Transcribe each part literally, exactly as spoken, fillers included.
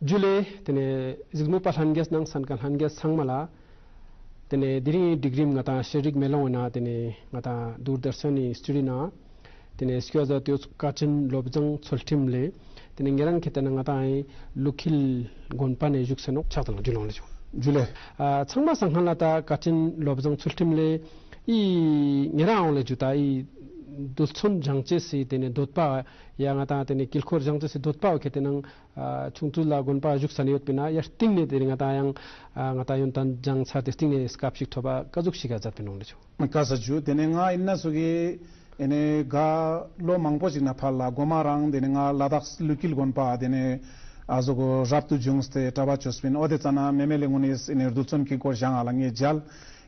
ཇུ་ལེ། ཏེ་ནེ་གཟིགས་མོ་པ་ལྷན་རྒྱས་ནང་གསན་མཁན་ལྷན་རྒྱས་ཚང་མ་ལ། ཏེ་ནེ་དེ་རིང་ངི་སྒྲིག་རིམ་ང་ཏང་ཤེས་རིག་མེ་ལོང་ངི་ནང་ཏེ་ནེ་ང་ཏང་དུར་དར་ཤན་ནི་སི་ཊུ་ཌིའོ་ནང་ཏེ་ནེ་སྐྱོད་ཟ་ཏེ་ཡོད་བཀའ་དྲིན་བློ་བཟང་ཚུལ་ཁྲིམས་ལེ། ཏེ་ནེ་ཉེ་རང་ཁེ་ཏེ་ན་ང་ཏང་ཨེ་ཀླུ་འཁྱིལ་དགོན་པ་ནེ་བཞུགས་སེ་ནོག། ཕྱག་དང་ཇུ་ལེ་ལེ་ཞུ། ཇུ་ལེ། ཨ་ཚང་མ་སང་ཁན་ལ་ད་བཀའ་དྲིན་བློ་བཟང་ཚུལ་ཁྲིམས་ལེ། ཨི་ཉེ་རང་ལེ་ཇུ་ད་ཨི་རྡུལ་ཚོན་སྦྱང་ཅེས་སི་ཏེ་ནེ་འདོད་པ་ཡ་ང་ཏང་ཏེ་ནེ་དཀྱིལ་འཁོར་སྦྱང་ཅེས་སི་འདོད་པ་བོ་ཁེ་ཏེ་ན། ཨ་ཆུང་དུས་ལ་དགོན་པ་བཞུགས་ས་ནེ་ཡོད་པིན་ན་ཡ་སྟིང་ནེ་ཏེ་ནེ་ང་ཏང་ཡང་ཨ་ང་ཏང་ཡོན་ཏན་སྦྱང་ཚར་ཏེ་སྟིང་ནེ་སྐབས་ཤིག་ཐོབ་པ་ཀ་ཟུག་ཞིག་ག་མཛད་པིན་ནོག་ལེ་ཆུ། ཀ་ས་ཇུ། ཏེ་ནེ་ང་ཨིན་ན་སུ་གི་ཨེ་ནེ་ག་ལོ་མང་པོ་ཞིག་ནེ་ཕར་ལ་གོ་མ་རང་ཏེ་ནེ་ང་ལ་དྭགས་ཀླུ་འཁྱིལ་དགོན་པ་ཏེ་ནེ་ཨ་ཟུག་གི་རབ་ཏུ་བྱུང་སྟེ་གྲྭ་པ་ཅོས་པིན། འོ་ཏེ་ཙ་ན་མེ་མེ་ལེ་ངུན་ནི་ཨེ་ནེ་རྡུལ་ཚོན་དཀྱིལ་འཁོར་སྦྱང་ང་ལ་ངས་མཇལ།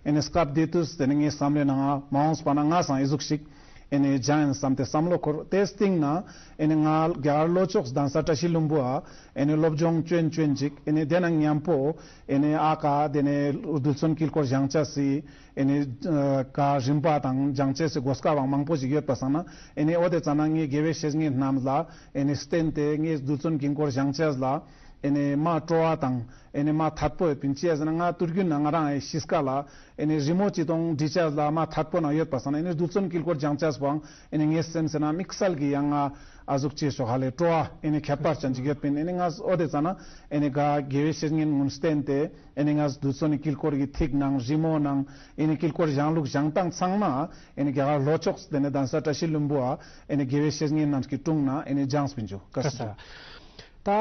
ཨེ་ནེ་སྐབས་དེ་དུས་ཏེ་ནེ་ངའི་བསམ་བློའི་ནང་ང་མ་འོངས་པ་ན་ང་སང་ཨི་ཟུག་ཞིག་ཨེ་ནེ་སྦྱང་ཨིན་བསམ་སྟེ་བསམ་བློ་འཁོར། ཏེ་སྟིང་ནེ་ཨེ་ནེ་ང་རྒྱ་གར་ལྷོ་ཕྱོགས་གདན་ས་བཀྲ་ཤིས་ལྷུན་པོའ་ཨེ་ནེ་སློབ་སྦྱོང་ཅོན་ཅོན་ཅིག་ཨེ་ནེ་ཏེ་ནང་མཉམ་པོ་ཨེ་ནེ་ཨ་ཀ་ཏེ་ནེ་རྡུལ་ཚོན་དཀྱིལ་འཁོར་སྦྱང་ཅེས་སི་ཨེ་ནེ་ཨ་ཀ་རིམ་པ་དང་སྦྱང་ཅེས་སི་གོ་སྐབས་བང་མང་པོ་ཞིག་ཡོད་པ་སང་ན་ཨེ་ནེ་འོ་ཏེ་ཙ་ན་ངའི་དགེ་བའི་བཤེས་གཉེན་རྣམས་ལ་ཨེ་ནེ་བསྟེན་ཏེ་ངའི་རྡུལ་ཚོན་དཀྱིལ་འཁོར་སྦྱང་ཅེས་ལ་ཨེ་ནེ་མ་སྤྲོ་བ་དང་ཨེ་ནེ་མ་ཐད་པོ་ཡོད་པིན། ཅི་ཟེར་ན་ང་ཏུར་གུན་ན་ང་རང་ཨེ་ཤི་སྐ་ལ་ཨེ་ནེ་རི་མོ་ཅི་དང་འབྲི་ཅེས་ལ་མ་ཐད་པོ་ན་ཡོད་པ་སང་ན་ཨེ་ནེ་རྡུལ་ཚོན་དཀྱིལ་འཁོར་སྦྱང་ཅེས་པོའང་ཨེ་ནེ་ངའི་སེམས་སི་ནང་དམིགས་བསལ་གྱི་ཡང་ང་ཨ་ཟུག་ཅེས་ཤོག་ཧ་ལེ་སྤྲོ་བ་ཨེ་ནེ་ཁྱད་པར་ཅན་ཅིག་ཡོད་པིན། ཨེ་ནེ་ང་འོ་ཏེ་ཙ་ན་ཨེ་ནེ་ག་དགེ་བའི་བཤེས་གཉེན་ངུན་བསྟེན་ཏེ་ཨེ་ནེ་ང་རྡུལ་ཚོན་ནི་དཀྱིལ་འཁོར་གྱི་ཐིག་ནང་རི་མོ་ནང་ཨེ་ནེ་དཀྱིལ་འཁོར་སྦྱང་ལུགས་སྦྱང་སྟངས་ཚང་མ་ཨེ་ནེ་རྒྱ་གར་ལྷོ་ཕྱོགས་ཏེ་ནེ་གདན་ས་བཀྲ་ཤིས་ལྷུན་པོའ་ཨེ་ནེ་དགེ་བའི་བཤེས་གཉེན་རྣམས་ཀྱི་དྲུང་ན་ཨེ་ནེ་སྦྱངས་པིན་ཇུ། ཀ་ས་ཀ་ས། ད་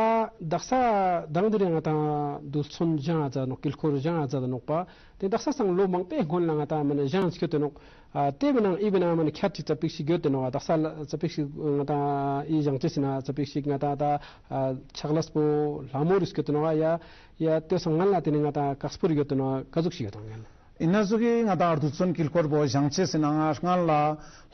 དག་ས་དང་དེ་རིང་ང་ཏང་རྡུལ་ཚོན་སྦྱང་ང་ཛད་ནོག། དཀྱིལ་འཁོར་སྦྱང་ང་ཛད་ནོག་པ། ཏེ་དག་ས་སང་ལོ་མང་པོའི་སྔོན་ལ་ང་ཏང་མ་ནེ་སྦྱང་སྐྱོད་དེ་ནོག། ཨ་ཏེ་བོའི་ནང་ཨི་བོའི་ནང་མ་ནེ་ཁྱད་ཅིག་ཙ་པིག་ཞིག་ཡོད་དེ་ནོག། ཨ་དག་ས་ལ་ཙ་པིག་ཞིག་ང་ཏང་ཨི་སྦྱང་ཅེས་སི་ན་ཙ་པིག་ཞིག་ང་ཏང་ད་ཨ་ཕྱག་ལས་པོ་ལྷ་མོ་རུ་སྐྱོད་དེ་ནོག། ཡ་ཡ་ཏེ་སང་སྔན་ལ་ཏེ་ནེ་ང་ཏང་ཀགས་པོ་རུ་ཡོད་དེ་ནོག། ཀ་ཟུག་ཞིག་ཡོད་དང་ངན། ཨིན་ན་ཟུག་གི་ང་ཏང་རྡུལ་ཚོན་དཀྱིལ་འཁོར་བོ་སྦྱང་ཅེས་སི་ནང་ང་སྔན་ལ་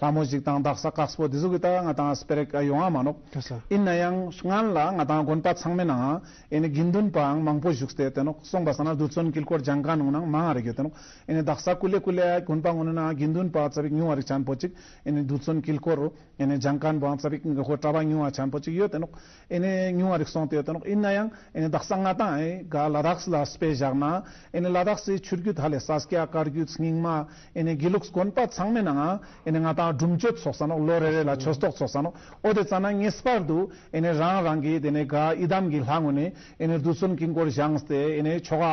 ལྷ་མོ་ཞིག་དང་དག་ས་ཀགས་པོ་ཏེ་ཟུག་གི་ད་ང་ཏང་སྤེ་ར་ཡོང་ང་མ་ནོག། ཀ་ས། ཨིན་ན་ཡང་སྔན་ལ་ང་ཏང་དགོན་པ་ཚང་མའི་ནང་ང་ཨེ་ནེ་དགེ་འདུན་པའང་མང་པོ་བཞུགས་ཏེ་ཡོད་དེ་ནོག། སོང་པ་སང་ན་རྡུལ་ཚོན་དཀྱིལ་འཁོར་སྦྱང་མཁན་ངུན་ནང་མང་ང་རིག་ཡོད་དེ་ནོག། ཨེ་ནེ་དག་ས་ཀུ་ལེ་ཀུ་ལེ་དགོན་པ་ངུན་ནང་དགེ་འདུན་པ་ཙ་པིག་ཉུང་ང་རིག་ཅན་པོ་ཅིག་ཨེ་ནེ་རྡུལ་ཚོན་དཀྱིལ་འཁོར་ཨེ་ནེ་སྦྱང་མཁན་པོའང་ཙ་པིག་ཁོ་གྲྭ་པ་ཉུང་ང་ཅན་པོ་ཅིག་ཡོད་དེ་ནོག། ཨེ་ནེ་ཉུང་ང་རིག་སོང་སྟེ་ཡོད་དེ་ནོག། ཨིན་ན་ཡང་ཨེ་ནེ་དག་ས་ང་ཏང་ཨེ་ག་ལ་དྭགས་ལ་དཔེ་བཞག་ན་ཨེ་ནེ་ལ་དྭགས་སི་ཆོས་བརྒྱུད་ཧ་ལེ་ས་སྐྱ་བཀའ་བརྒྱུད་རྙིང་མ་ཨེ་ནེ་དགེ་ལུགས་དགོན་པ་ཚང་མའི་ནང་ང་ཨེ་ནེ་ང་ཏང་སྒྲུབ་མཆོད་ཚོགས་ས་ནོག། ལོ་རེ་རེ་ལ་ཆོས་ཐོག་ཚོགས་ས་ནོག། འོ་ཏེ་ཙ་ན་ངེས་པར་དུ་ཨེ་ནེ་རང་རང་གི་ཏེ་ནེ་ག་ཡི་དམ་གྱི་ལྷ་ངུན་ནི་ཨེ་ནེ་རྡུལ་ཚོན་དཀྱིལ་འཁོར་སྦྱངས་ཏེ་ཨེ་ནེ་ཆོ་ག་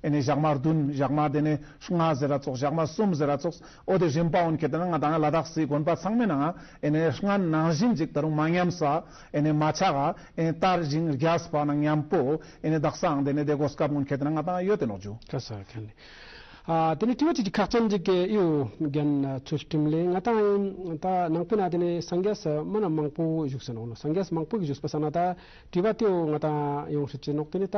ཨེ་ནེ་ཞག་མ་བདུན་ཞག་མ་ཏེ་ནེ་ལྔ་ཟེར་ར་ཙོགས་ཞག་མ་གསུམ་ཟེར་ར་ཙོགས། འོ་ཏེ་རིམ་པ་འོན་ཁེ་ཏེ་ན་ང་ཏང་ལ་དྭགས་སི་དགོན་པ་ཚང་མའི་ནང་ང་ཨེ་ནེ་སྔན་ནང་བཞིན་ཅིག་ད་རུང་མ་ཉམས་ས་ཨེ་ནེ་མ་ཆག་ག་ཨེ་ནེ་དར་ཞིང་རྒྱས་པ་ནང་མཉམ་པོ་ཨེ་ནེ་དག་སའང་ཏེ་ནེ་ཏེ་གོ་སྐབས་འོན་ཁེ་ཏེ་ན་ང་ཏང་ཡོད་དེ་ནོག་ཇུ། ཀ་ས་ཀ་ནེ། ཨ་ཏེ་ནེ་དྲི་བ་ཅིག་ཁག་ཅན་ཅིག་གི་ཡོད་རྒན་ཚུལ་ཁྲིམས་ལེ། ང་ཏང་ད་ནང་པའི་ནང་ཏེ་ནེ་སངས་རྒྱས་མ་ན་མང་པོ་བཞུགས་སེ་ནོག་ལོ། སངས་རྒྱས་མང་པོ་གི་བཞུགས་པ་སང་ན་ད་དྲི་བ་ཏེ་བོ་ང་ཏང་ཡོང་སྲིད་ཅེ་ནོག། ཏེ་ནེ་ད་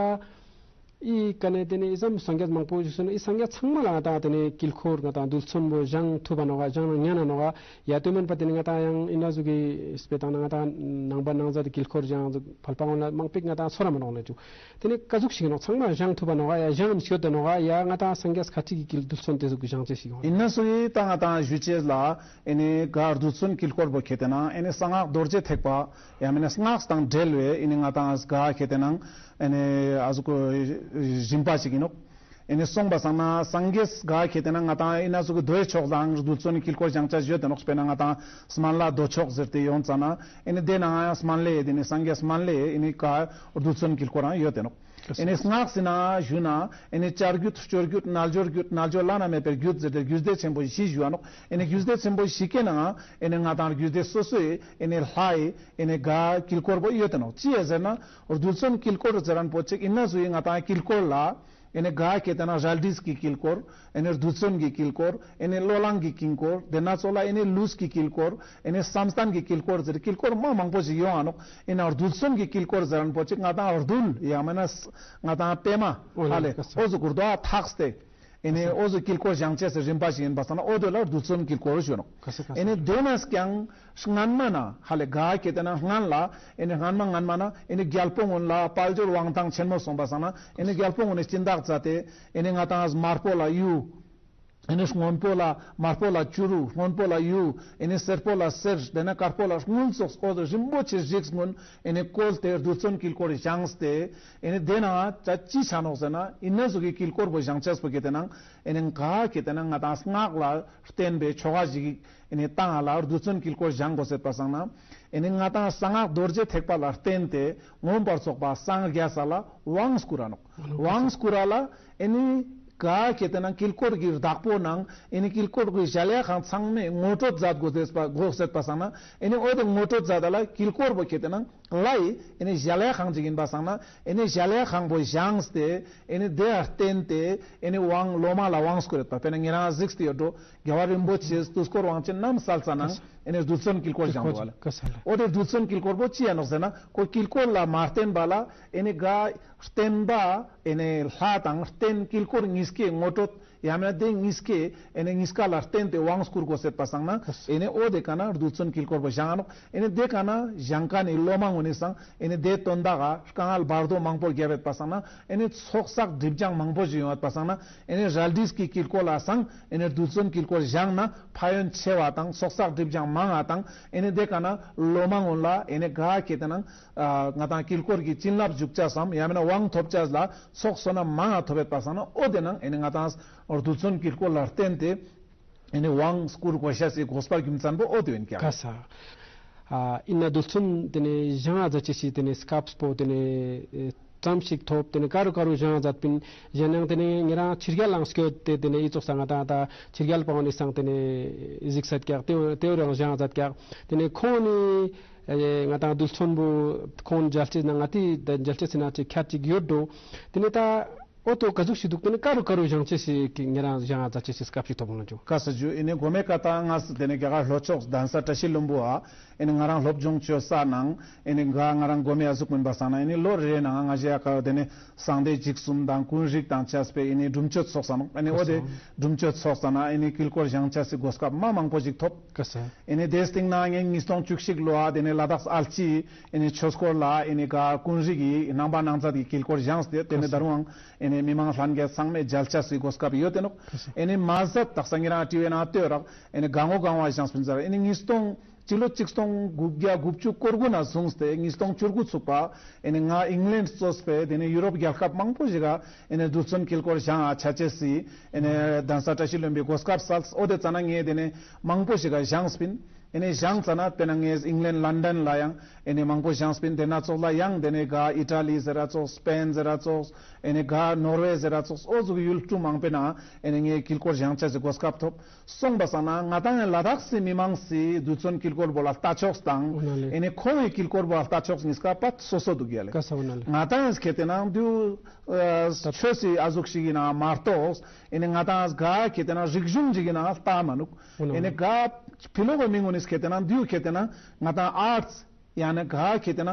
ཨི་ཀ་ནེ་ཏེ་ནེ་ཨི་ཙམ་སངས་རྒྱས་མང་པོ་བཞུགས་སེ་ནོག། ཨི་སངས་རྒྱས་ཚང་མ་ལ་ང་ཏང་ཏེ་ནེ་དཀྱིལ་འཁོར་ང་ཏང་རྡུལ་ཚོན་བོ་སྦྱང་ཐུབ་བ་ནོག་ག་སྦྱང་ན་ཉན་ན་ནོག་ག། ཡ་ཏེ་མན་པ་ཏེ་ནེ་ང་ཏང་ཡང་ཨི་ན་ཟུག་གི་དཔེ་བཏང་ན་ང་ཏང་ནང་པ་ནང་ཟ་ཏེ་དཀྱིལ་འཁོར་སྦྱང་ཟུག་ཕལ་པ་ངོ་ལ་མང་པོ་ང་ཏང་ཚོར་ར་མ་ནོག་ལེ་ཅུ། ཏེ་ནེ་ཀ་ཟུག་ཞིག་ནོག། ཚང་མ་སྦྱང་ཐུབ་བ་ནོག་ག། ཡ་སྦྱང་ཤོད་དེ་ནོག་ག། ཡ་ང་ཏང་སངས་རྒྱས་ཁ་ཅིག་གི་དཀྱིལ་རྡུལ་ཚོན་ཏེ་ཟུག་གི་སྦྱང་ཅེས་ཤིག་ཡོང་། ཨིན་ན་སུ་ཡི་ད་ང་ཏང་ཞུ་ཅེས་ལ་ཨེ་ནེ་ག་རྡུལ་ཚོན་དཀྱིལ་འཁོར་བོ་ཁེ་ཏེ་ན་ཨེ་ནེ་གསང་སྔགས་རྡོ་རྗེ་ཐེག་པ་ཡང་མེན་ན་སྔགས་དང་འབྲེལ་བའི་ཨེ་ནེ་ང་ཏང་ག་ཁེ་ཏེ་ན་ཨེ་ནེ་ཨ་ཟུག་གི་རིམ་པ་ཞིག་ཨིན་ནོག། ཨེ་ནེ་སོང་པ་སང་ན་སངས་རྒྱས་ག་ཁེ་ཏེ་ན་ང་ཏང་ཨེ་ན་ཟུག་གི་མདོའི་ཕྱོགས་ལའང་རྡུལ་ཚོན་དཀྱིལ་འཁོར་སྦྱང་ཅེས་ཡོད་དེ་ནོག། དཔེར་ན་ང་ཏང་སྨན་བླ་མདོ་ཕྱོགས་ཟེར་ཏེ་ཡོང་ཙ་ན་ཨེ་ནེ་ཏེ་ནང་ཡང་སྨན་བླའི་ཏེ་ནེ་སངས་རྒྱས་སྨན་བླའི་ཨེ་ནེ་ག་རྡུལ་ཚོན་དཀྱིལ་འཁོར་རང་ཡོད་དེ་ནོག། ཨེ་ནེ་སྔགས་སི་ནང་ཞུ་ན་ཨེ་ནེ་བྱ་རྒྱུད་སྤྱོད་རྒྱུད་རྣལ་འབྱོར་རྒྱུད་རྣལ་འབྱོར་བླ་ན་མེད་པའི་རྒྱུད་ཟེར་ཏེ་རྒྱུད་སྡེ་ཆེན་པོ་བཞི་ཞུ་བ་ནོག། ཨེ་ནེ་རྒྱུད་སྡེ་ཆེན་པོ་བཞི་ཀའི་ནང་ཨེ་ནེ་ང་ཏང་རྒྱུད་སྡེ་སོ་སོའི་ཨེ་ནེ་ལྷའི་ཨེ་ནེ་ག་དཀྱིལ་འཁོར་བོ་ཡོད་དེ་ནོག། ཅི་ཡ་ཟེར་ན་རྡུལ་ཚོན་དཀྱིལ་འཁོར་ཟེར་རན་པོ་ཅིག་ཨིན་ན་སུ་ཡི་ང་ཏང་དཀྱིལ་འཁོར་ལ་ཨེ་ནེ་ག་ཁེ་ཏེ་ན་རལ་གྲིས་ཀྱི་དཀྱིལ་འཁོར། ཨེ་ནེ་རྡུལ་ཚོན་གྱི་དཀྱིལ་འཁོར། ཨེ་ནེ་བློས་བསླངས་ཀྱི་དཀྱིལ་འཁོར། ཏེ་ན་ཙོགས་ལ་ཨེ་ནེ་ལུས་ཀྱི་དཀྱིལ་འཁོར། ཨེ་ནེ་བསམ་གཏན་གྱི་དཀྱིལ་འཁོར་ཟེར་དཀྱིལ་འཁོར་མ་མང་པོ་ཞིག་ཡོང་ང་ནོག། ཨིན་ན་རྡུལ་ཚོན་གྱི་དཀྱིལ་འཁོར་ཟེར་རན་པོ་ཅིག་ང་ཏང་རྡུལ་ཡང་མེན་ན་ང་ཏང་པད་མ་ཨ་ལེ་འོ་ཟུག་གུར་དོ་ཨ་ཐགས་ཏེ་ཨེ་ནེ་འོ་ཟུག་དཀྱིལ་འཁོར་སྦྱང་ཅེས་སི་རིམ་པ་ཞིག་ཨིན་པ་སང་ན་འོ་དོ་ལ་རྡུལ་ཚོན་དཀྱིལ་འཁོར་ཞུ་ནོག། ཨེ་ནེ་ཏེ་ནེ་ཀྱང་སྔན་མ་ན་ཧ་ལེ་ག་ཁེ་ཏེ་ན་སྔན་ལ་ཨེ་ནེ་སྔན་མ་སྔན་མ་ན་ཨེ་ནེ་རྒྱལ་པོ་ངུན་ལ་དཔལ་འབྱོར་དབང་ཐང་ཆེན་མོ་སོང་པ་སང་ན་ཨེ་ནེ་རྒྱལ་པོ་ངུན་ནི་སྦྱིན་བདག་མཛད་དེ་ཨེ་ནེ་ང་ཏང་དམར་པོ་ལ་གཡུ་ ཨེ་ནི་སྔོན་པོ་ལ་དམར་པོ་ལ་བྱུ་རུ། སྔོན་པོ་ལ་གཡུ། ཨེ་ནི་སེར་པོ་ལ་གསེར། དེ་ནེ་དཀར་པོ་ལ་དངུལ་སོགས་འོ་དེ་རིན་པོ་ཆེ་རིགས་གུན་ཨེ་ནི་བཀོལ་ཏེ་རྡུལ་ཚོན་དཀྱིལ་འཁོར་བཞེངས་ཏེ། ཨེ་ནི་དེ་ནང་ཅི་ཆ་ནོག་ཟེར་ན་ཨིན་ན་ཟུག་གི་དཀྱིལ་འཁོར་བོ་བཞེངས་ཅེས་པོ་ཁེ་ཏེ་ན་ཨེ་ནི་ག་ཁེ་ཏེ་ན་ང་དང་སྔགས་ལ་བརྟེན་པའི་ཆོ་ག་ཞིག་ཨེ་ནི་བཏང་ང་ལ་རྡུལ་ཚོན་དཀྱིལ་འཁོར་བཞེངས་དགོས་ཟེར་པ་སང་ན། ཨེ་ནི་ང་དང་གསང་སྔགས་རྡོ་རྗེ་ཐེག་པ་ལ་བརྟེན་ཏེ་མངོན་པར་རྫོགས་པ་སངས་རྒྱས་ས་ལ་དབང་བསྐུར་ར་ནོག། དབང་བསྐུར་ར་ལ་ཨེ་ནི་ག་ཁེ་ཏེ་ན་དཀྱིལ་འཁོར་གྱི་བདག་པོ་ནང་ཨེ་ནི་དཀྱིལ་འཁོར་གྱི་གཞལ་ཡས་ཁང་ཚང་མའི་ངོ་སྤྲོད་མཛད་དགོས་ཟེར་པ་དགོས་ཟེར་པ་སང་ན། ཨེ་ནི་འོ་དེ་ངོ་སྤྲོད་མཛད་ད་ལ་དཀྱིལ་འཁོར་བོ་ཁེ་ཏེ་ན་ལ་ཡི་ཨེ་ནི་གཞལ་ཡས་ཁང་ཅིག་ཨིན་པ་སང་ན། ཨེ་ནི་གཞལ་ཡས་ཁང་བོ་བཞེངས་ཏེ་ཨེ་ནི་དེ་ལ་བརྟེན་ཏེ་ཨེ་ནི་དབང་སློབ་མ་ལ་དབང་བསྐུར་རེད་པ། དཔེར་ན་ཉེ་རང་གཟིགས་ཏེ་ཡོད་འགྲོ། རྒྱལ་བ་རིན་པོ་ཆེ་དུས་འཁོར་དབང་ཆེན་རྣམ་གསལ་ས་ནང་ཨེ་ནི་རྡུལ་ཚོན་དཀྱིལ་འཁོར་བཞེངས་འདུག་བ་ལེ། འོ་དེ་རྡུལ་ཚོན་དཀྱིལ་འཁོར་བོ་ཅི་ཡ་ནོག་ཟེར་ན་ཁོ་དཀྱིལ་འཁོར་ལ་མ་བརྟེན་པ་ལ་ཨེ་ནི་ག་བརྟེན་པ་ཨེ་ནི་ལྷ་དང་རྟེན་དཀྱིལ་འཁོར་གཉིས་ཀའི་ངོ་སྤྲོད། ཡང་མེད་ན་དེ་གཉིས་ཀའི་ཨེ་ནི་གཉིས་ཀ་ལ་བརྟེན་ཏེ་དབང་བསྐུར་དགོས་ཟེར་པ་སང་ན། ཨེ་ནི་འོ་དེ་ཀ་ན་རྡུལ་ཚོན་དཀྱིལ་འཁོར་བོ་བཞེངས་ནོག། ཨེ་ནི་དེ་ཀ་ན་བཞེངས་མཁན་ནི་སློབ་མ་ངོ་ནི་སང་ཨེ་ནི་དེ་དོན་དག་ག་དཀའ་ངལ་བར་དོ་མང་པོ་རྒྱབ་ཡོད་པ་སང་ན། ཨེ་ནི་ཚོགས་བསགས་སྒྲིབ་སྦྱང་མང་པོ་ཞིག་ཡོང་ཡོད་པ་སང་ན། ཨེ་ནི་རལ་གྲིས་ཀྱི་དཀྱིལ་འཁོར་ལ་སང་ཨེ་ནི་རྡུལ་ཚོན་དཀྱིལ་འཁོར་བཞེངས་ན་ཕན་ཡོན་ཆེ་བ་དང་ཚོགས་བསགས་སྒྲིབ་སྦྱང་མང་ང་དང་། ཨེ་ནི་དེ་ཀ་ན་སློབ་མ་ངོ་ལ་ཨེ་ནི་ག་ཁེ་ཏེ་ན་ཨ་ང་དང་དཀྱིལ་འཁོར་གྱི་བྱིན་རླབས་འཇུག་ཅེས་སམ་ཡང་མེད་ན་དབང་ཐོབ་ཅེས་ལ་ཚོགས་བསོད་ནམས་མང་ང་ཐོབ་ཡོད་པ་སང་ན། འོ་དེ་ནང་ཨེ་ནི་ང་དང་རྡུལ་ཚོན་དཀྱིལ་འཁོར་ལ་བརྟེན་ཏེ་ཨེ་ནི་དབང་བསྐུར་དགོས་ཤེས་སི་དགོས་པ་རྒྱུ་མཚན་པོ་འོ་དེ་ཡིན་ཀྱག། ག་ས། ཨ་ཨིན་ན་རྡུལ་ཚོན་དེ་ནི་བཞེངས་ང་མཛད་ཅེས་སི་དེ་ནི་སྐབས་པོ་དེ་ནི་ཙམ་ཞིག་ཐོབ། དེ་ནི་ག་རུ་ག་རུ་བཞེངས་ང་མཛད་པིན་ཞེ་ན་དེ་ནི་ཉེ་རང་ཕྱི་རྒྱལ་ལའང་སྐྱོད་དེ་དེ་ནི་ཨི་ཙོགས་ས་ང་དང་ད་ཕྱི་རྒྱལ་པ་ངོ་ནི་སང་དེ་ནི་གཟིགས་ས་ཀྱག། དེ་དེ་རུ་ཡང་བཞེངས་ང་མཛད་ཀྱག། དེ་ནི་ཁོང་ནི་ཨེ་ང་དང་རྡུལ་ཚོན་པོ་ཁོང་མཇལ་ཅེས་ན་ང་དེ་མཇལ་ཅེས་སི་ན་ཅིག་ཁྱད་ཅིག་ཡོད་འགྲོ། དེ་ནི་ད་འོ་དོ་ག་ཟུག་ཞིག་འདུག། དེ་ནི་ག་རུ་ག་རུ་བཞེངས་ཅེས་སི་ཉེ་རང་བཞེངས་ང་མཛད་ཅེས་སི་སྐབས་ཤིག་ཐོབ་ལོང་ཅུ། ག་ས་ཇུ། ཨེ་ནི་གོ་མེ་ཀ་ཏ་ང་ས་དེ་ནི་རྒྱ་གར་ལྷོ་ཕྱོགས་གདན་ས་བཀྲ་ཤིས་ལྷུན་པོ་ཨ་ཨེ་ནི་ང་རང་སློབ་སྦྱོང་བཅོ་ས་ནང་ཨེ་ནི་ག་ང་རང་གོ་མེ་ཨ་ཟུག་མིན་པ་སང་ན་ཨེ་ནི་ལོ་རེ་རེ་ནང་ང་ཞེ་ཡ་ཀ་དེ་ནི་གསང་བདེ་འཇིགས་གསུམ་དང་ཀུན་རིག་དང་བཅས་པའི་ཨེ་ནི་སྒྲུབ་མཆོད་ཚོགས་ས་ནོག། ཨེ་ནི་འོ་དེ་སྒྲུབ་མཆོད་ཚོགས་ས་ན་ཨེ་ནི་དཀྱིལ་འཁོར་བཞེངས་ཅེས་སི་གོ་སྐབས་མ་མང་པོ་ཞིག་ཐོབ། ག་ས། ཨེ་ནི་དེ་སྟིང་ན་ངས་ཉིས་སྟོང་བཅུ་གཅིག་ལོ་ཨ་དེ་ནི་ལ་དྭགས་ཨལ་ཅི་ཨེ་ནི་ཆོས་འཁོར་ལ་ཨེ་ནི་ག་ཀུན་རིག་གི་རྣམ་པར་སྣང་མཛད་ཀྱི་དཀྱིལ་འཁོར་བཞེངས་ཏེ་དེ་ནི་ད་རུང་ཨེ་ནི་མི་མང་ལྷན་རྒྱས་ཚང་མས་མཇལ་ཅེས་སི་གོ་སྐབས་ཡོད་དེ་ནོག། ཨེ་ནི་མ་ཟད་དག་ས་ཉེ་རང་ཊི་ཝི་ནང་ལྟོས་རག། ཨེ་ནི་ག་ངོ་ག་ངོ་བཞེངས་པིན་ཟེར། ཨེ་ནི་ཉིས་སྟོང་སྤྱི་ལོ་ཆིག་སྟོང་དགུ་བརྒྱ་དགུ་བཅུ་གོ་དགུ་ནས་བཟུང་སྟེ་ཉིས་སྟོང་བཅུ་དགུ་ཚུགས་པ་ཨེ་ནི་ང་ཨིང་ལན་གཙོས་པའི་དེ་ནི་ཡུ་རོབ་རྒྱལ་ཁབ་མང་པོ་ཞིག་ག་ཨེ་ནི་རྡུལ་ཚོན་དཀྱིལ་འཁོར་བཞེངས་ང་ཆ་ཅེས་སི་ཨེ་ནི་གདན་ས་བཀྲ་ཤིས་ལྷུན་པོའི་གོ་སྐབས་སལ། འོ་དེ་ཙ་ན་ངས་དེ་ནི་མང་པོ་ཞིག་ག་བཞེངས་པིན། ཨེ་ནི་བཞེངས་ཙ་ན་དཔེར་ན་ངས་ཨིང་ལན་ལན་ཌན་ལ་ཡང་ཨེ་ནི་མང་པོ་བཞེངས་པིན། དེ་ན་ཙོགས་ལ་ཡང་དེ་ནི་ག་ཨི་ཊ་ལི་ཟེར་ར་ཙོགས། སྤེན་ཟེར་ར་ཙོགས། ཨེ་ནི་ག་ནོར་ཝེ་ཟེར་ར་ཙོགས། འོ་ཟུག་ཡུལ་གྲུ་མང་པོའི་ནང་ཨེ་ནི་ངས་དཀྱིལ་འཁོར་བཞེངས་ཅེས་སི་གོ་སྐབས་ཐོབ། སོང་པ་སང་ན་ང་དང་ལ་དྭགས་སི་མི་མང་སི་རྡུལ་ཚོན་དཀྱིལ་འཁོར་བོ་ལ་ལྟ་ཕྱོགས་དང་འོ་ན་ལེ། ཨེ་ནི་ཁོང་གི་དཀྱིལ་འཁོར་བོ་ལ་ལྟ་ཕྱོགས་གཉིས་ཀ་པ་སོ་སོ་འདུག་ཡ་ལེ། ག་ས་འོ་ན་ལེ། ང་དང་ཁེ་ཏེ་ན་འདུ་ཨ་ཆོས་སི་ཨ་ཟུག་ཞིག་གི་ནང་མ་གཏོགས་ཨེ་ནི་ང་དང་ག་ཁེ་ཏེ་ན་རིག་གཞུང་ཞིག་གི་ནང་ལྟ་མ་ནུག། འོ་ན་ལེ། ཨེ་ནི་ག་ཕི་ལོག་གི་མི་ངོ་ནི་ཁེ་ཏེ་ན་འདུ་ཁེ་ཏེ་ན་ང་དང་ཨར་ཊས་ཡང་ན་ག་ཁེ་ཏེ་ན་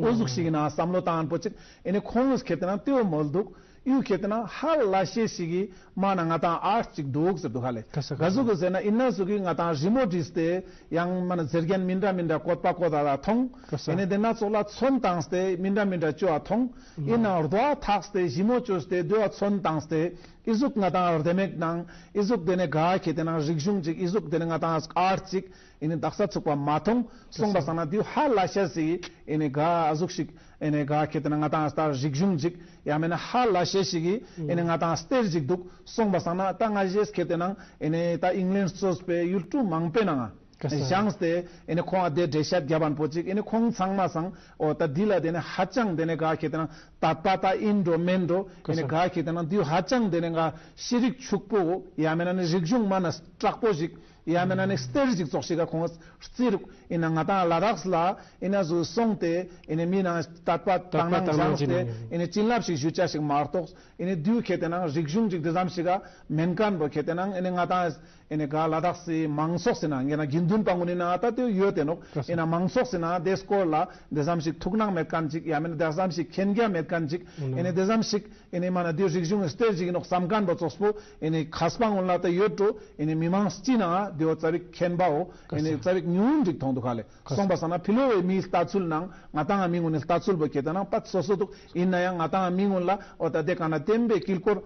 འོ་ཟུག་ཞིག་གི་ནང་བསམ་བློ་བཏང་པོ་ཅིག། ཨེ་ནི་ཁོང་ངིས་ཁེ་ཏེ་ན་ཏེའོ་མོལ་འདུག། ཡུ་ཁེ་ཏེ་ན་ཧ་ལ་ཤེས་ཤིག་གི་མ་ན་ང་དང་ཨར་ཊས་ཅིག་འདུག་ཟེར་འདུག་ཧ་ལེ། ག་ས་ག་ཟུག་གི་ཟེར་ན་ཨིན་ན་ཟུག་གི་ང་དང་རི་མོ་བྲིས་ཏེ་ཡང་མ་ན་ཟེར་རྒྱན་མི་འདྲ་མི་འདྲ་བཀོད་པ་བཀོད་ད་ལ་མཐོང་། ག་ས། ཨེ་ནི་དེ་ན་ཙོགས་ལ་ཚོན་བཏང་སྟེ་མི་འདྲ་མི་འདྲ་བཅོ་བ་མཐོང་། ཨིན་ནའང་རྡོ་ཐགས་ཏེ་ཞི་མོ་བཅོས་ཏེ་དེ་བ་ཚོན་བཏང་སྟེ་ཨི་ཟུག་ང་དང་རྡེ་མེད་ནང་ཨི་ཟུག་དེ་ནི་ག་ཁེ་ཏེ་ན་རིག་གཞུང་ཅིག་ཨི་ཟུག་དེ་ནི་ང་དང་ཨར་ཊས་ཅིག་ཨེ་ནི་དག་ས་ཚུགས་པ་མ་མཐོང་། སོང་པ་སང་ན་དེའུ་ཧ་ལ་ཤེས་ཤིག་གི་ཨེ་ནི་ག་ཨ་ཟུག་ཞིག་ཨེ་ནི་ག་ཁེ་ཏེ་ན་ང་དང་ཨ་སྟ་རིག་གཞུང་ཅིག་ཡང་མེད་ན་ཧ་ལ་ཤེས་ཤིག་གི་ཨེ་ནི་ང་དང་ཨ་སྟེར་ཅིག་འདུག། སོང་པ་སང་ན་ད་ང་ཞེས་ཁེ་ཏེ་ན་ཨེ་ནི་ད་ཨིང་ལན་གཙོས་པའི་ཡུལ་གྲུ་མང་པོའི་ནང་ང་ག་ས། བཞེངས་ཏེ་ཨེ་ནི་ཁོང་ཨ་དེ་འགྲེལ་བཤད་རྒྱབ་པན་པོ་ཅིག་ཨེ་ནི་ཁོང་ཚང་མ་སང་འོ་ད་འདི་ལ་དེ་ནི་ཧ་ཅང་དེ་ནི་ག་ཁེ་ཏེ་ན་དད་པ་ད་ཨིན་འགྲོ་མེན་འགྲོ་ཨེ་ནི་ག་ཁེ་ཏེ་ན་འདི་ཧ་ཅང་དེ་ནི་ག་ཤེས་རིག་ཕྱུག་པོ་ཡང་མེད་ན་ནི་རིག་གཞུང་མ་ན་དྲག་པོ་ཞིག་ཡང་མེད་ན་ནི་སྟེར་ཞིག་ཙོགས་ཤིག་ག་ཁོང་རྩི་རུག། ཨིན་ན་ང་དང་ལ་དྭགས་ལ་ཨིན་ན་ཟུ་སོང་སྟེ་ཨེ་ནི་མི་ནང་དད་པ་དད་པ་དང་ནང་དང་ནང་བཞེངས་ཏེ་ཨེ་ནི་བྱིན་རླབས་ཤིག་ཞུ་ཅེས་ཤིག་མ་གཏོགས་ཨེ་ནི་དུས་ཁེ་ཏེ་ན་རིག་གཞུང་ཅིག་དེ་ཙམ་ཞིག་ག་མེན་མཁན་པོ་ཁེ་ཏེ་ན་ཨེ་ནི་ང་དང་ཨེ་ནི་ག་ལ་དྭགས་སི་མང་ཚོགས་སི་ནང་ཨིན་ན་དགེ་འདུན་པ་ངོ་ནི་ནང་ད་དེ་ཡོད་དེ་ནོག། ཨིན་ན་མང་ཚོགས་སི་ནང་དེ་སྐོར་ལ་དེ་ཙམ་ཞིག་ཐུགས་སྣང་མེད་མཁན་ཅིག་ཡང་མེན་ན་དེ་ཙམ་ཞིག་མཁྱེན་རྒྱ་མེད་མཁན་ཅིག་ཨེ་ནི་དེ་ཙམ་ཞིག་ཨེ་ནི་མ་ན་དེ་རིག་གཞུང་སྟེར་ཅིག་ཨིན་ནོག་བསམ་མཁན་པོ་ཙོགས་པོ་ཨེ་ནི་མཁས་པ་ངོ་ལ་ད་ཡོད་འགྲོ། ཨེ་ནི་མི་མང་སྤྱི་ནང་དེ་བོ་ཙ་པིག་མཁྱེན་པའོ་ཨེ་ནི་ཙ་པིག་ཉུང་འགྲིག་མཐོང་འདུག་ཧ་ལེ། སོང་པ་སང་ན་ཕི་ལོག་གི་མིའི་ལྟ་ཚུལ་ནང་ང་དང་ང་མི་ངོ་ནི་ལྟ་ཚུལ་པོ་ཁེ་ཏེ་ན་པ་སོ་སོ་འདུག། ཨིན་ན་ཡང་ང་དང་ང་མི་ངོ་ལ་འོ་ད་དེ་ག་ན་བསྟན་པའི་དཀྱིལ་འཁོར་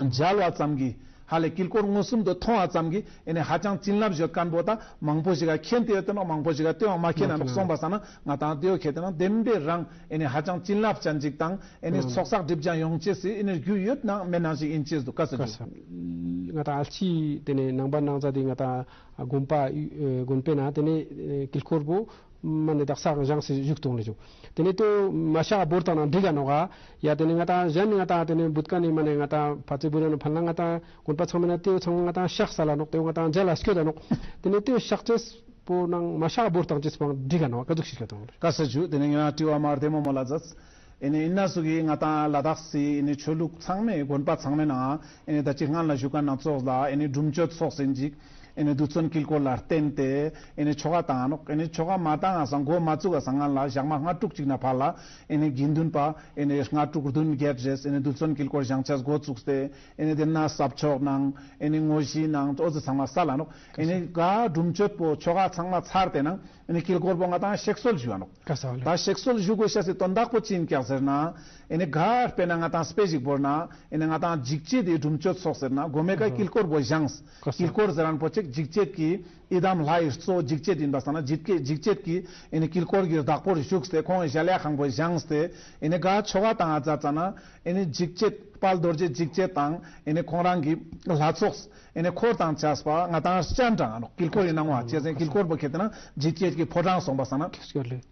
མཇལ་བ་ཙམ་གྱིས་ ཧ་ལེ་དཀྱིལ་འཁོར་མངོན་སུམ་དུ་མཐོང་བ་ཙམ་གྱིས་ཨེ་ནི་ཧ་ཅང་བྱིན་རླབས་ཡོད་མཁན་པོ་ད་མང་པོ་ཞིག་ག་མཁྱེན་ཏེ་ཡོད་དེ་ནོག། མང་པོ་ཞིག་ག་དེའང་མ་མཁྱེན་ན་ནོག། སོང་པ་སང་ན་ང་ཏང་དེའོ་ཁེ་ཏེ་ན་བདེན་པའི་རང་ཨེ་ནི་ཧ་ཅང་བྱིན་རླབས་ཅན་ཅིག་དང་ཨེ་ནི་ཚོགས་བསགས་སྒྲིབ་སྦྱང་ཡོང་ཅེས་སི་ཨེ་ནི་རྒྱུ་ཡོད་ནང་མེད་ནང་ཞིག་ཡིན་ཅེས་འདུག། ག་ས་ཇུ། ང་ཏང་ཨལ་ཅི་དེ་ནས་ནང་པ་ནང་ཚ་དེ་ང་ཏང་དགོན་པ་དགོན་པའི་ནང་དེ་ནས་དཀྱིལ་འཁོར་པོ་མ་ནེ་དག་ས་བཞེངས་སེ་བཞུགས་གཏོང་ལེ་བཞུགས། དེ་ནས་དེ་མ་ཤག་བོར་བཏང་ན་འགྲིག་ག་ནོག་ག། ཡ་དེ་ནས་ང་ཏང་གཞན་ནི་ང་ཏང་དེ་ནས་བུད་ཀ་ནི་མ་ནེ་ང་ཏང་ཕ་ཚེ་བུ་ར་ནི་ཕན་ལ་ང་ཏང་དགོན་པ་ཚང་མ་ན་དེ་ཚང་མ་ང་ཏང་ཤག་ས་ལ་ནོག། དེ་ང་ཏང་མཇལ་ལ་སྐྱོད་ད་ནོག། དེ་ནས་དེ་ཤག་ཅེས་པོ་ནང་མ་ཤག་བོར་བཏང་ཅེས་པོ་འགྲིག་ག་ནོག་ག། ག་ཟུག་ཤིག་ལ་དང་། ག་ས་ཇུ། དེ་ནས་ང་ཏང་དྲི་བ་མ་བདེ་མོ་མོ་ལ་ཛད། ཨེ་ནི་ཨིན་ན་ཟུག་གི་ང་ཏང་ལ་དྭགས་སི་ཨེ་ནི་ཆོས་ལུགས་ཚང་མའི་དགོན་པ་ཚང་མའི་ནང་ཨེ་ནི་ད་ཅི་སྔན་ལ་ཞུ་མཁན་ནང་ཙོགས་ལ་ཨེ་ནི་སྒྲུབ་མཆོད་ཚོགས་ཟིན་ཅིག་ཨེ་ནི་རྡུལ་ཚོན་དཀྱིལ་འཁོར་ལ་བརྟེན་ཏེ་ཨེ་ནི་ཆོ་ག་བཏང་ནོག། ཨེ་ནི་ཆོ་ག་མ་བཏང་ང་སང་འགོ་མ་བཙུགས་ང་སང་སྔན་ལ་ཞག་མ་ལྔ་དྲུག་ཅིག་ནེ་ཕར་ལ་ཨེ་ནི་དགེ་འདུན་པ་ཨེ་ནི་ལྔ་དྲུག་བདུན་བརྒྱད་རེས་ཨེ་ནི་རྡུལ་ཚོན་དཀྱིལ་འཁོར་བཞེངས་ཅེས་འགོ་བཙུགས་ཏེ་ཨེ་ནི་དེ་ན་ས་ཕྱོགས་ནང་ཨེ་ནི་དངོས་གཞི་ནང་ཨོ་ཙི་ཚང་མ་ས་ལ་ནོག། ཨེ་ནི་ག་སྒྲུབ་མཆོད་པོ་ཆོ་ག་ཚང་མ་ཚར་ཏེ་ནང་ཨེ་ནི་དཀྱིལ་འཁོར་པོ་ང་ཏང་གཤེགས་གསོལ་ཞུ་བ་ནོག། ག་ས་ལེ། ད་གཤེགས་གསོལ་ཞུ་དགོས་ཤེས་སི་དོན་དག་པོ་ཅི་ཡིན་ཀྱག་ཟེར་ན། ཨེ་ནི་ག་དཔེར་ན་ང་ཏང་དཔེ་ཞིག་བོར་ན་ཨེ་ནི་ང་ཏང་འཇིགས་བྱེད་དེ་སྒྲུབ་མཆོད་ཚོགས་ཟེར་ན་གོ་མེ་ཀ་དཀྱིལ་འཁོར་པོ་བཞེངས། ག་ས། དཀྱིལ་འཁོར་ཟེར་མཁན་པོ་ཅིག་འཇིགས་བྱེད་ཀྱི་ཡི་དམ་ལྷ་ཡི་གཙོ་འཇིགས་བྱེད་ཡིན་པ་སང་ན་འཇིགས་བྱེད་འཇིགས་བྱེད་ཀྱི་ཨེ་ནི་དཀྱིལ་འཁོར་གྱི་བདག་པོར་བཞུགས་ཏེ་ཁོང་གཞལ་ཡས་ཁང་པོ་བཞེངས་ཏེ་ཨེ་ནི་ག་ཆོ་ག་བཏང་ང་ཛད་ཙ་ན་ཨེ་ནི་འཇིགས་བྱེད་དཔལ་རྡོ་རྗེ་འཇིགས་བྱེད་དང་ཨེ་ནི་ཁོང་རང་གི་ལྷ་ཚོགས་ཨེ་ནི་འཁོར་དང་བཅས་པ་ང་ཏང་སྤྱན་དྲངས་ནོག། དཀྱིལ་འཁོར་ཡིན་ནང་བ་ཅེས་ཟེར་དཀྱིལ་འཁོར་པོ་ཁེ་ཏེ་ན་འཇིགས་བྱེད་ཀྱི་ཕོ་བྲང་སོང་པ་སང་ན།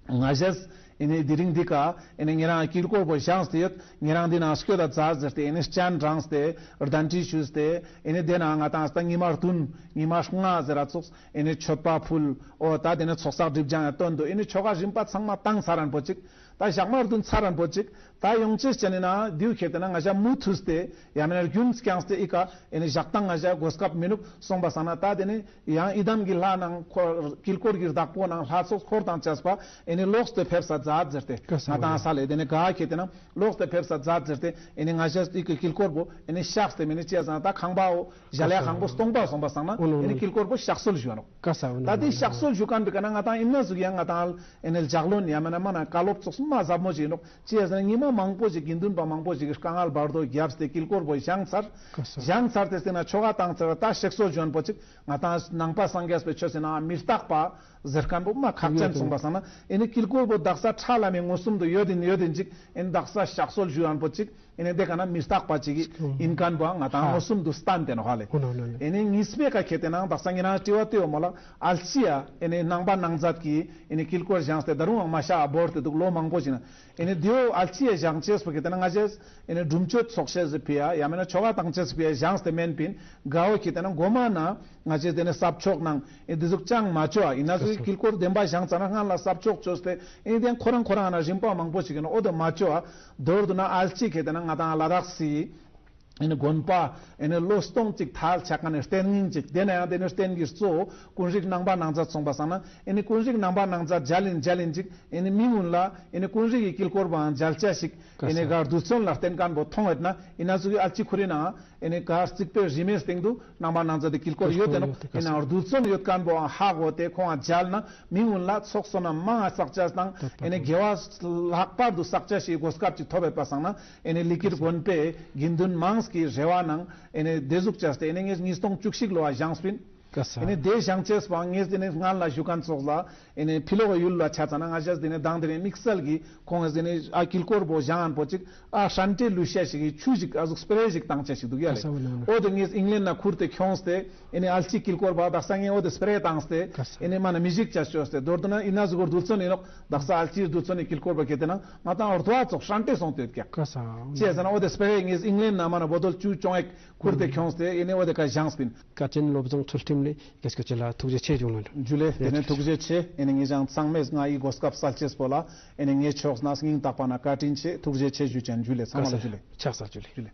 ང་ཞས་ཨེ་ནི་དེ་རིང་འདི་ཀ་ཨེ་ནི་ཉེ་རང་དཀྱིལ་འཁོར་པོ་བཞེངས་ཏེ་ཡོད། ཉེ་རང་འདི་ནང་སྐྱོད་ད་ཛད་ཟེར་ཏེ་ཨེ་ནི་སྤྱན་དྲངས་ཏེ་གདན་འདྲེན་ཞུས་ཏེ་ཨེ་ནི་དེ་ནང་ང་ཏང་ད་ཉི་མ་བདུན་ཉི་མ་ལྔ་ཟེར་ར་ཙོགས་ཨེ་ནི་མཆོད་པ་ཕུལ། འོ་ད་དེ་ནི་ཚོགས་བསགས་སྒྲིབ་སྦྱང་ཡང་བཏོན་འདུག། ཨེ་ནི་ཆོ་ག་རིམ་པ་ཚང་མ་བཏང་ཚར་རན་པོ་ཅིག། ད་ཞག་མ་བདུན་ཚར་རན་པོ་ཅིག། ད་ཡོང་ཅེས་ཅན་ནི་ན་དེའུ་ཁེ་ཏེ་ན་ང་ཞ་མུ་མཐུད་དེ་ཡང་མེད་ན་རྒྱུན་སྐྱངས་ཏེ་ཨི་ཀ་ཨེ་ནི་ཞག་དང་ང་ཞ་གོ་སྐབས་མི་ནུག། སོང་པ་སང་ན་ད་དེ་ནི་ཡང་ཡི་དམ་གྱི་ལྷ་ནང་འཁོར་དཀྱིལ་འཁོར་གྱི་བདག་པོ་ནང་ལྷ་ཚོགས་འཁོར་དང་བཅས་པ་ཨེ་ནི་ལོགས་ཏེ་ཕེབས་ས་ཛད་ཟེར་ཏེ་ང་ཏང་ས་ལེ། དེ་ནི་ག་ཁེ་ཏེ་ན་ལོགས་ཏེ་ཕེབས་ས་ཛད་ཟེར་ཏེ་ཨེ་ནི་ང་ཞ་ཨི་ཀ་དཀྱིལ་འཁོར་པོ་ཨེ་ནི་གཤེགས་ཏེ་མེ་ནི་ཅེས་ཟེར་ན་ད་ཁང་པའོ་གཞལ་ཡས་ཁང་པོ་སྟོང་པ་སོང་པ་སང་ན་ཨེ་ནི་དཀྱིལ་འཁོར་པོ་གཤེགས་གསོལ་ཞུ་བ་ནོག། ད་དེ་གཤེགས་གསོལ་ཞུ་མཁན་པའི་ཀ་ན་ང་ཏང་ཨིན་ན་ཟུག་ཡང་ང་ཏང་ཨེ་ནི་ལྗགས་ལན་ཡང་མེད་ན་མ་ན་བཀའ་སློབ་ཚོགས་མ་ཟབ་མོ་ཞིག་ཨིན་ནོག། ཅི་ཟེར་ན་ཉི་མ་མང་པོ་ཞིག་དགེ་འདུན་པ་མང་པོ་ཞིག་གིས་དཀའ་ངལ་བར་དོ་བརྒྱབ་སྟེ་དཀྱིལ་འཁོར་པོ་བཞེངས་ཚར། བཞེངས་ཚར་ཏེ་སྟེང་ན་ཆོ་ག་བཏང་ཚར། ད་གཤེགས་གསོལ་ཞུ་མཁན་པོ་ཅིག་ང་ཏང་ནང་པ་སངས་རྒྱས་པའི་ཆོས་སི་ནང་མི་རྟག་པ་ཟེར་མཁན་པོ་མ་ཁག་ཅན་སོང་པ་སང་ན་ཨེ་ནི་དཀྱིལ་འཁོར་པོ་དག་ས་ཁྲ་ལམ་མེ་མངོན་སུམ་དུ་ཡོད་ཨིན་ཡོད་ཨིན་ཅིག། ཨེ་ནི་དག་ས་གཤེགས་གསོལ་ཞུ་མཁན་པོ་ཅིག། ཨེ་ནི་དེ་ཀ་ན་མི་རྟག་པ་ཅིག་ཨིན་མཁན་པོ་ང་ཏང་མངོན་སུམ་དུ་སྟན་ཏེ་ནོག་ཧ་ལེ། ཨེ་ནི་གཉིས་པའི་ཀ་ཁེ་ཏེ་ན་དག་ས་ཉེ་རང་དྲི་བ་དེའོ་མོལ་ལ་ཨལ་ཅི་ཡ་ཨེ་ནི་ནང་པ་ནང་ཚ་གི་ཨེ་ནི་དཀྱིལ་འཁོར་བཞེངས་ཏེ་ད་རུང་མ་ཤག་བོར་ཏེ་འདུག་ལོ་མང་པོ་ཞིག་ན། ཨེ་ནི་དེའོ་ཨལ་ཅི་ཡ་བཞེངས་ཅེས་པོ་ཁེ་ཏེ་ན་ང་ཞས་ཨེ་ནི་སྒྲུབ་མཆོད་ཚོགས་ཤེས་སི་ཕི་ཡ་ཡང་མེད་ན་ཆོ་ག་བཏང་ཅེས་སི་ཕི་ཡ་བཞེངས་ཏེ་མེན་པིན། གའོ་ཁེ་ཏེ་ན་གོ་མ་ན་ང་ཞས་དེ་ནི་ས་ཕྱོགས་ནང་ཨེ་དེ་ཟུག་ཅང་མ་ཅོ་ཨ། ཨིན་ན་ཟུག་དཀྱིལ་འཁོར་བདེན་པ་བཞེངས་ཙ་ན་སྔན་ལ་ས་ཕྱོགས་ཅོས་ཏེ་ཨེ་ནི་དེ་ཁོ་རང་ཁོ་རང་ན་རིམ་པ་མང་པོ་ཞིག་ཨིན་ན་འོ་དེ་མ་ཅོ་ཨ། མདོར་བསྡུ་ན་ཨལ་ཅི་ཁེ་ཏེ་ན་ང་ཏང་ལ་དྭགས་སི་ཨེ་ནི་དགོན་པ་ཨེ་ནི་ལོ་སྟོང་ཅིག་ཐལ་ཆ་མཁན་ནི་རྟེན་རྙིང་ཅིག། དེ་ན་ཡང་དེ་ནི་རྟེན་གྱི་གཙོ་བོ་ཀུན་རིག་ནང་པ་ནང་ཚ་སོང་པ་སང་ན་ཨེ་ནི་ཀུན་རིག་ནང་པ་ནང་ཚ་མཇལ་ཨིན་མཇལ་ཨིན་ཅིག། ཨེ་ནི་མི་ཀུན་ལ་ཨེ་ནི་ཀུན་རིག་གི་དཀྱིལ་འཁོར་པའང་མཇལ་ཅེས་ཤིག། ཨེ་ནི་ག་རྡུལ་ཚོན་ལ་བརྟེན་མཁན་པོ་མཐོང་ཡོད་ན་ཨིན་ན་ཟུག་གི་ཨལ་ཅི་ཁོ་རི་ནང་ཨེ་ནི་ག་རྩིག་པའི་རི་མོའི་སྟེང་དུ་ནང་པ་ནང་ཚ་དེ་དཀྱིལ་འཁོར་ཡོད་དེ་ནོག། ཨིན་ན་རྡུལ་ཚོན་ཡོད་མཁན་པོའང་ཧ་གོ་སྟེ་ཁོང་མཇལ་ན་མི་ཀུན་ལ་ཚོགས་བསོད་ནམས་མང་ང་བསགས་ཅེས་དང་ཨེ་ནི་དགེ་བ་ལྷག་པར་དུ་བསགས་ཅེས་ཤིག་གོ་སྐབས་ཅིག་ཐོབ་ཡོད་པ་སང་ན་ཨེ་ནི་ལི་ཀིར་དགོན་པའི་དགེ་འདུན་མང་ངི་རེ་བ་ནང་ཨེ་ནི་དེ་ཟུག་ཅོས་ཏེ་ཨེ་ནི་ངས་ཉིས་སྟོང་བཅུ་གཅིག་ལོ་ཨ་བཞེངས་པིན། ཨེ་ནི་དེ་བཞེངས་ཅེས་པོ་ངས་དེ་ནི་སྔན་ལ་ཞུ་མཁན་ཙོགས་ལ་ཨེ་ནི་ཕི་ལོག་གི་ཡུལ་ལ་ཆ་ཙ་ན་ང་ཞས་དེ་ནི་དང་དེ་ནི་དམིགས་བསལ་གྱི་ཁོང་ངས་དེ་ནི་ཨ་དཀྱིལ་འཁོར་པོ་བཞེངས་མཁན་པོ་ཅིག་ཨ་ཧྲན་ཏེ་ལུས་ཤེས་ཤིག་གི་ཆུ་ཞིག་ཨ་ཟུག་སྤེ་རེ་ཞིག་བཏང་ཅེས་ཤིག་འདུག་ཡ་ལེ། འོ་དེ་ངས་ཨིང་ལན་ན་ཁུར་ཏེ་ཁྱོངས་ཏེ་ཨེ་ནི་ཨལ་ཅི་དཀྱིལ་འཁོར་པ་དག་ས་ངས་འོ་དེ་སྤེ་རེ་བཏང་སྟེ་ཨེ་ནི་མ་ན་མི་ཞིག་ཅོས་ཏེ་མདོར་བསྡུ་ན་ཨིན་ན་ཟུག་གི་རྡུལ་ཚོན་ཨིན་ནོག། དག་ས་ཨལ་ཅིའི་རྡུལ་ཚོན་ནི་དཀྱིལ་འཁོར་པ་ཁེ་ཏེ་ན་ང་ཏང་འོ་རྡོ་ཨ་ཙོགས་ཧྲན་ཏེ་སོང་སྟེ་ཡོད་ཀྱག། ཅི་ཟེར་ན་འོ་དེ་སྤེ་རེ་ངས་ཨིང་ལན་ན་མ་ན་བོ་དོལ་ཆུ་ཅོང་ཨེག་ཁུར་ཏེ་ཁྱོངས་ཏེ་ཨེ་ནི་འོ་དེ་ཀ་བཞེངས་པིན། བཀའ་དྲིན་བློ་བཟང་ཚུལ་ཁྲིམས་ལེ་ཀེས་ཀྱི་ལ་ཐུགས་རྗེ་ཆེ་ཇུ་ལེ། ཇུ་ལེ། དེ་ནས་ཐུགས་རྗེ་ཆེ། ཨེ་ནི་ངེད་ཅག་ཚང་མས་ང་ཡི་གོ་སྐབས་སལ་ཅེས་པོ་ལ་ཨེ་ནི་ངའི་ཕྱོགས་ནས་སྙིང་ཐག་པ་ན་བཀའ་དྲིན་ཆེ། ཐུགས་རྗེ་ཆེ་ཞུ་ཅན་ཇུ་ལེ། ཚང་མ་ལ་ཇུ་ལེ། ཕྱག་འཚལ་ཇུ་ལེ། ཇུ་ལེ།